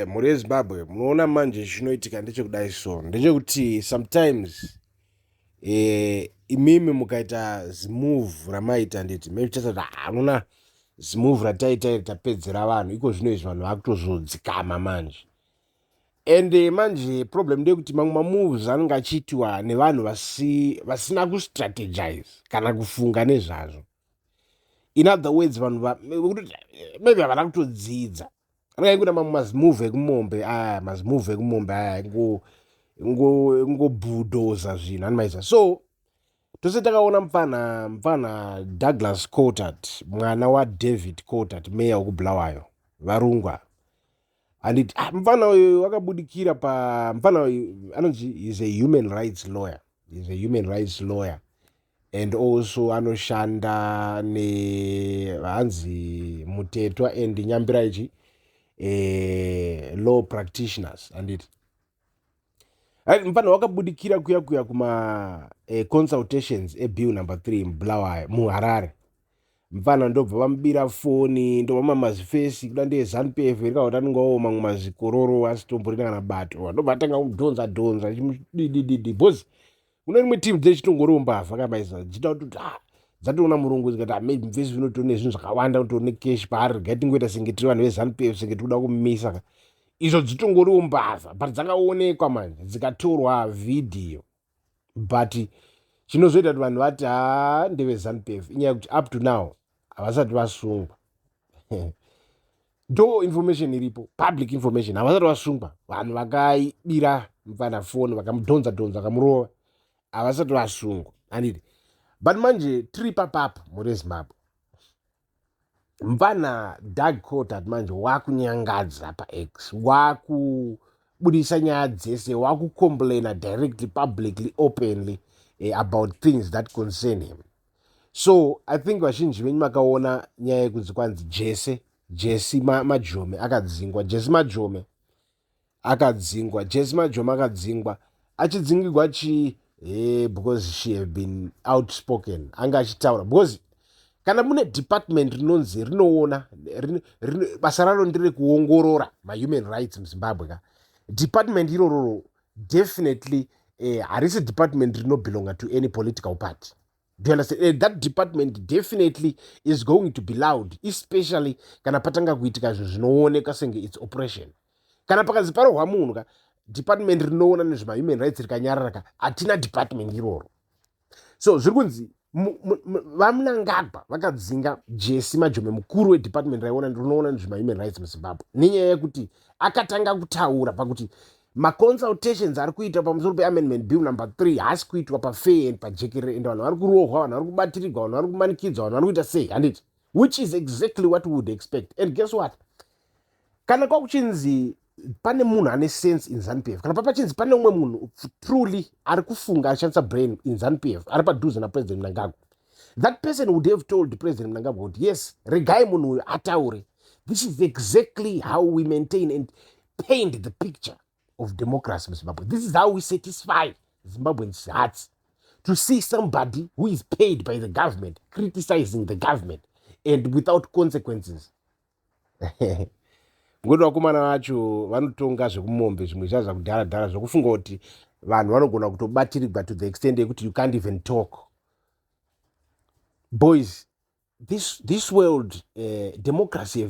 Mhuri yeZimbabwe, munoona manje chinoitika ndechekudai. So ndechekuti sometimes imimi mukaita zimove ramaita, nditi maybe chasati hamuna zimove rataita iri, tapedzera vanhu. Iko zvino izvi vanhu vakutozodzikama manje. And manje problem ndeyekuti mamwe mamoves anenge achiitwa nevanhu vasina kustrategize kana kufunga nezvazvo. In other words, vanhu maybe havana kutodzidza. Anenge aingoita mamwe mazimove ekumombe aya, mazimove ekumombe aya, ngobhudhoza zvinhu animaiza. So tose takaona mupfana Douglas Coltart, mwana waDavid Coltart, meya wekuBulawayo, varungwa, handiti? Ah, mufana uyu wakabudikira pa mufana uyu anonzi is a human rights lawyer, is a human rights lawyer and also anoshanda nehanzi Mutetwa and Nyambiraichi law practitioners, handiti? Mufana wakabudikira kuya kuya kuma consultations ebill number 3 muBulawayo, muHarare. Mufana ndobva vamubira foni, ndobva mamazifesi kuda ndeZANU PF rikakuti anongawo mamwe mazikororo asitomborina kana bato. Ndobva atanga kudhonza dhonza chimudidididi, because kune rimwe timu dzechitongoriwo mbavha kamaisa dzichida kuti, ah, dzatoona murungu, zikati, ah, maybe mufesi unotori nezvinhu zvakawanda, unotori necash paari, regai tingoita senge tiri vanhu veZANU PF, senge tiri kuda kumisa. Izvo dzitongoriwo mbavha, but dzakaonekwa manje, dzikatorwa vhidhiyo. But chinozoita kuti vanhu vati ha, ndeveZANU PF, inyaya yekuti up to now havasati vasungwa. Ndo information iripo, public information, havasati vasungwa. Vanhu vakaibira mufana foni, vakamudhonza dhonza, vakamurova, havasati vasungwa, handiti? But manje tiri papapo, mhuri yeZimbabwe, mufana Doug Coltart manje wakunyangadza paX, wakubudisa nyaya dzese, wakucomplaina directly, publicly, openly about things that concern him. So I think vazhinji venyu makaona nyaya yekunzi kwanzi Jessie Majome akadzingwa. Jessie Majome akadzingwa, Jessie Majome akadzingwa. Achidzingirwa chii? Because she have been outspoken, anga achitaura. Because kana mune department rinonzi rinoona, basa raro nderekuongorora mahuman rights muZimbabwe ka, department irororo definitely harisi department rinobelonga to any political party. Do you understand? That department definitely is going to be loud, especially kana patanga kuitika zvinhu zvinooneka senge its operation. Kana pakanzi parohwa munhu ka, department rinoona nezvemahuman rights rikanyarara ka, hatina department iroro. So zviri kunzi vaMnangagwa vakadzinga Jessie Majome, mukuru wedepartment raiona, rinoona nezvemahuman rights muZimbabwe, nenyaya yekuti akatanga kutaura pakuti maconsultations ari kuitwa pamusoro peamendment bill number 3 haasi kuitwa pafair and pajekerere, ende vanhu vari kurohwa, vanhu vari kubatirigwa, vanhu vari kumanikidzwa, vanhu vari kuita sei, handiti? Which is exactly what we would expect. And guess what? Kana kwakuchinzi pane munhu ane sense in ZANU PF, kana papachinzi pane umwe munhu truly ari kufunga, achishandisa brain in ZANU PF, ari padhuze naPresident Mnangagwa, that person would have told President Mnangagwa kuti, "Yes, regai munhu uyu ataure. This is exactly how we maintain and paint the picture of democracy muZimbabwe. This is how we satisfy Zimbabweans' hearts to see somebody who is paid by the government criticizing the government and without consequences." Ngokuti vakomana vacho vanotonga zvekumombe, zvimwe zvaa zvakudhara dhara, zvokufunga kuti vanhu vanogona kutobatirigwa to the extent yekuti you can't even talk. Boys, this world, democracy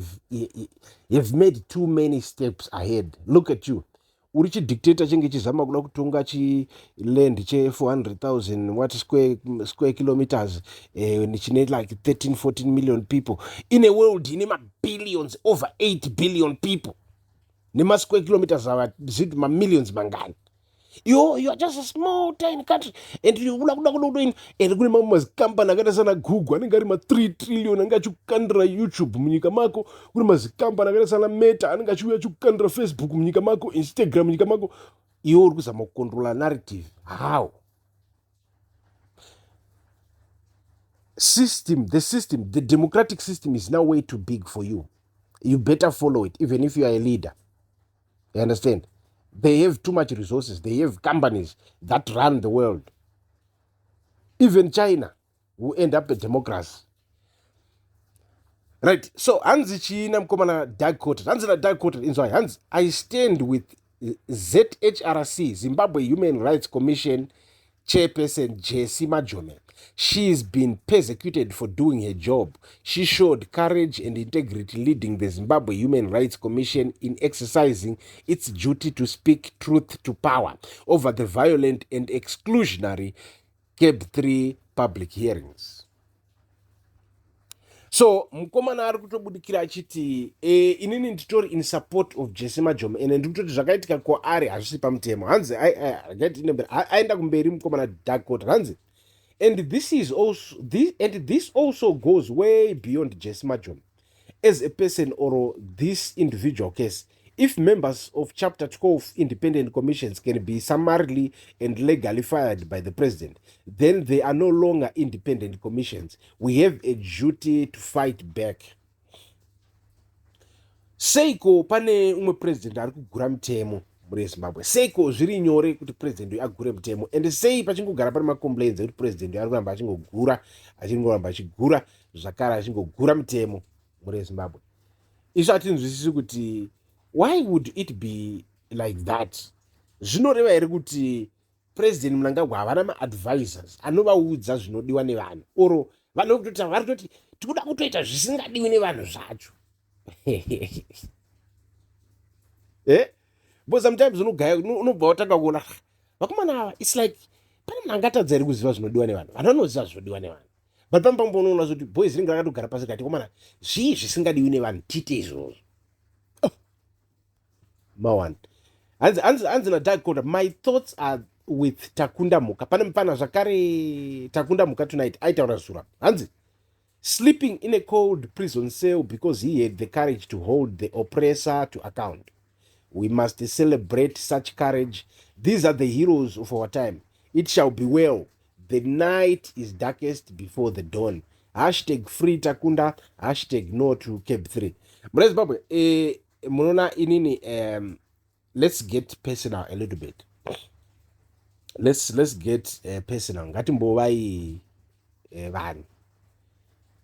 have made too many steps ahead. Look at you, uri chidictator chinge chizama kuda kutonga chiland che400 000 what square kilometers, chine like 13 14 million people in a world ine mabillions, over 8 billion people, nemasquare kilometers ava ziti mamillions mangani. You are just a small tiny country and uda kuda kuda kudoini. And kune mamwe mazikambani akaita sana Google anenge ari ma3 trillion, anenge achikukandira YouTube munyika mako. Kune mazikambani akaita sana Meta anenge achiuya achikukandira Facebook munyika mako, Instagram munyika mako. Iwe uri kuzama kucontrola narrative. How? System, the system, the democratic system is now way too big for you. You better follow it, even if you are a leader. You understand? They have too much resources. They have companies that run the world. Even China will end up a democracy. Right, so hanzi chii namukomana Doug Coltart? Hanzi naDoug Coltart, inzwai, hanzi, "I stand with ZHRC, Zimbabwe Human Rights Commission, chairperson Jessie Majome. She's been persecuted for doing her job. She showed courage and integrity leading the Zimbabwe Human Rights Commission in exercising its duty to speak truth to power over the violent and exclusionary CAB 3 public hearings." So mukomana ari kutobudikira achiti inini nditori in support of Jessie Majome, ende ndiri kutoti zvakaitika kwaari hazvisi pamutemo. Hanzi aenda kumberi mukomana Doug Coltart, hanzi, And this also goes way beyond Jessie Majome as a person or this individual case. If members of Chapter 12 independent commissions can be summarily and legally fired by the president, then they are no longer independent commissions. We have a duty to fight back." Seiko pane umwe president ari kugura mutemo muri yeZimbabwe? Seiko zviri nyore kuti president uyu agure mutemo? And sei pachingogara pane macomplaints ekuti president uyu ari kuramba achingogura, achingoramba achigura zvakare, achingogura mutemo muri yeZimbabwe? Isu hatinzwisisi kuti why would it be like that. Zvinoreva here kuti President Mnangagwa havana maadvisors anovaudza zvinodiwa nevanhu, or vanhu vekutoti vari kutoti tikuda kutoita zvisingadiwi nevanhu zvacho? Because sometimes unogaya, unobva watanga kuona vakomana ava, it's like pane munhu angatadza here kuziva zvinodiwa nevanhu? Vanhu vanoziva zvinodiwa nevanhu, but pamupambo unoona kuti boys rinenge rakatogara pasi kati, "Komana, zvii zvisingadiwi nevanhu? Tiite izvozvo." Oh. Maone, hanzi naDoug Coltart, "My thoughts are with Takunda Mhuka." Pane mupana zvakare, Takunda Mhuka Tonight, aitaura zura, hanzi, "Sleeping in a cold prison cell because he had the courage to hold the oppressor to account. We must celebrate such courage. These are the heroes of our time. It shall be well. The night is darkest before the dawn. #FreeTakunda, #NoToCAB3." Muna Zimbabwe, munoona inini, let's get personal a little bit. Let's get personal. Ngatimbovai vanhu,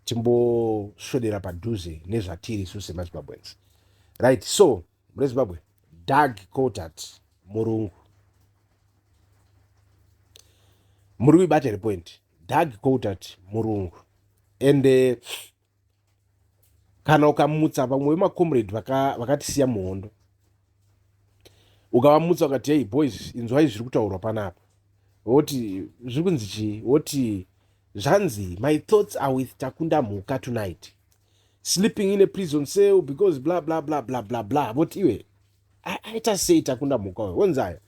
timboswedera padhuze nezvatiri isu semaZimbabweans, right? So mune Zimbabwe, Doug Coltart murungu. Muri kuibata here point? Doug Coltart murungu, and kana ukamutsa vamwe vemacomrade vakatisiya muhondo, ukavamutsa ukati, "Hey boys, inzwai zviri kutaurwa panapa," woti, "Zviri kunzi chii?" Woti, "Zvanzi, my thoughts are with Takunda Mhuka tonight, sleeping in a prison cell because blah blah blah blah blah blah." Voti, "Iwe, aita sei Takunda Mhuka uyu?" Wonzaya,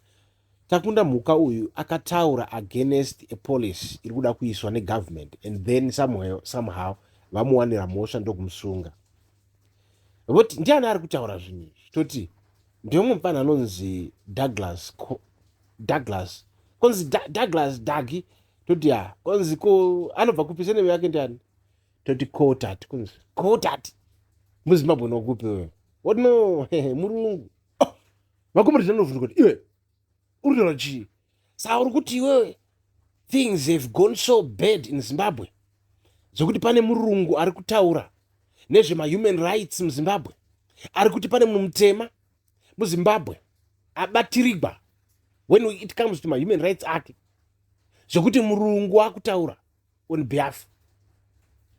"Takunda Mhuka uyu akataura against a policy iri kuda kuiswa negovernment, and then somewhere, somehow vamuwanira mhosva ndokumusunga." Voti, "Ndiani ari kutaura zvinhu izvi?" Toti, "Ndemumwe mufana anonzi Douglas." Douglas konzi Douglas Dagi. Toti, "Ya." Konzi, "Ko anobva kupi? Surname yake ndiani?" Toti, "Coltart." Konzi, "Coltart muZimbabwe nokupi wewe?" Woti, "No, murungu." Oh, vakomana anovhunduka kuti, "Iwe, uri kutaura chii? Saka uri kuti iwewe things have gone so bad in Zimbabwe zvokuti pane murungu ari kutaura nezvemahuman rights muZimbabwe, ari kuti pane munhu mutema muZimbabwe abatirigwa when it comes to mahuman rights ake, zvokuti murungu akutaura on behalf?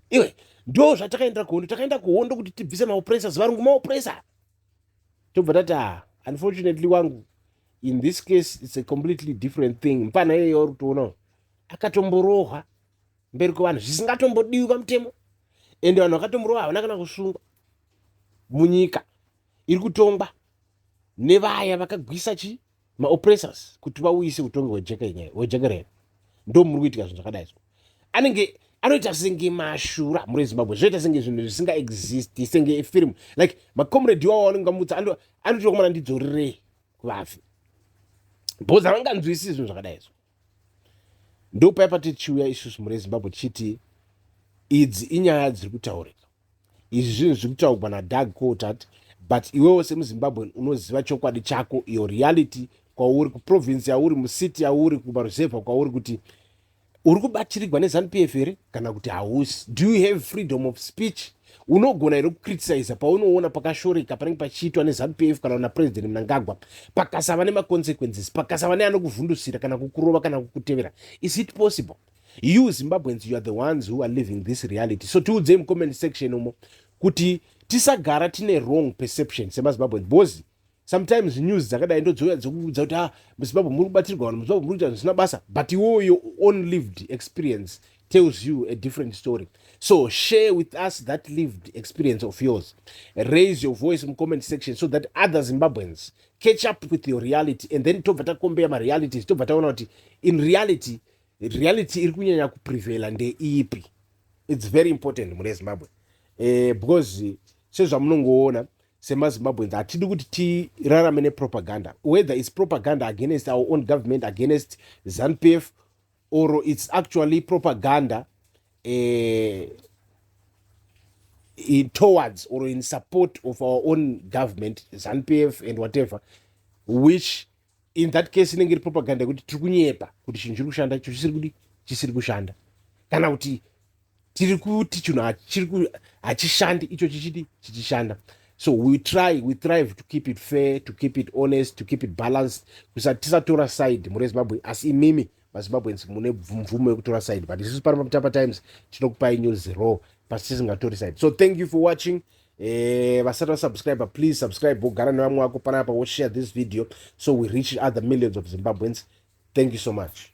Iwe, ndo zvatakaendera kuhondo? Takaenda kuhondo kuti tibvise maoppressors. Varungu maoppressor." Tobva tati, "Ah, unfortunately wangu, in this case it's a completely different thing. Mupana iyeyo uri kutoona akatomborohwa mberi kwevanhu zvisingatombodiwi pamutemo, ende vanhu vakatomborohwa havana kana kusungwa munyika iri kutongwa nevaya vakagwisa chi maoppressors kuti vauyise utongi hwejekerere. Ndo muri kuitika zvinhu zvakadai." So anenge anoita senge mashura muri Zimbabwe, zvinoita senge zvinhu zvisingaexist, senge film, like macomrade iwawo anenge amutsa anoti, "Komana, ndidzorerei kuvafi," because havanganzwisisi zvinhu zvakadai. So ndopaya patichiuya isusu muri Zimbabwe tichiti idzi inyaya dziri kutaurika, izvi zvinhu zviri kutaurwa naDoug Coltart, but iwewo semuZimbabwe unoziva chokwadi chako, iyo reality kwauri, kuprovince yauri, mucity yauri, kumaruzevha kwauri, kuti Uri kubatirigwa neZANU PF here kana kuti hausi? Do you have freedom of speech? Unogona here kucriticiza paunoona pakashoreka panenge pachiitwa neZANU PF kana naPresident Mnangagwa, pakasava nemaconsequences, pakasava neanokuvhundusira kana kukurova kana kukutevera? Is it possible? You Zimbabweans, you are the ones who are living this reality, so tiudzei mucomment section umo kuti tisagara tine wrong perception semaZimbabweans, because sometimes news dzakadai ndodzouya dzekuudza kuti, "Ah, muZimbabwe muri kubatirwa vanhu, muZimbabwe muri kuita zvisina basa," but iwowo your own lived experience tells you a different story. So share with us that lived experience of yours. Raise your voice in comment section so that other Zimbabweans catch up with your reality, and then tobva tacompare marealities, tobva taona kuti in reality, reality iri kunyanya kuprevaila ndeipi. It's very important mune Zimbabwe, because sezvamunongoona, semaZimbabweans hatidi kuti tirarame nepropaganda, whether it's propaganda against our own government, against ZANU PF, or it's actually propaganda towards or in support of our own government, ZANU PF and whatever, which in that case inenge iri propaganda yekuti tiri kunyepa kuti chinhu chiri kushanda, icho chisiri kudi chisiri kushanda, kana kuti tiri kuti chinhu hachishandi, icho chichidi chichishanda. So we try, we thrive to keep it fair, to keep it honest, to keep it balanced, kusati tisatora side mure Zimbabwe. Asi imimi maZimbabweans mune mvumo yekutora side, but isusu pano paMutapa Times tinokupai news raw pasi tisingatori side. So thank you for watching. Vasati vasubscribe, please subscribe, wogara nevamwe vako panapa, woshare this video so we reach other millions of Zimbabweans. Thank you so much.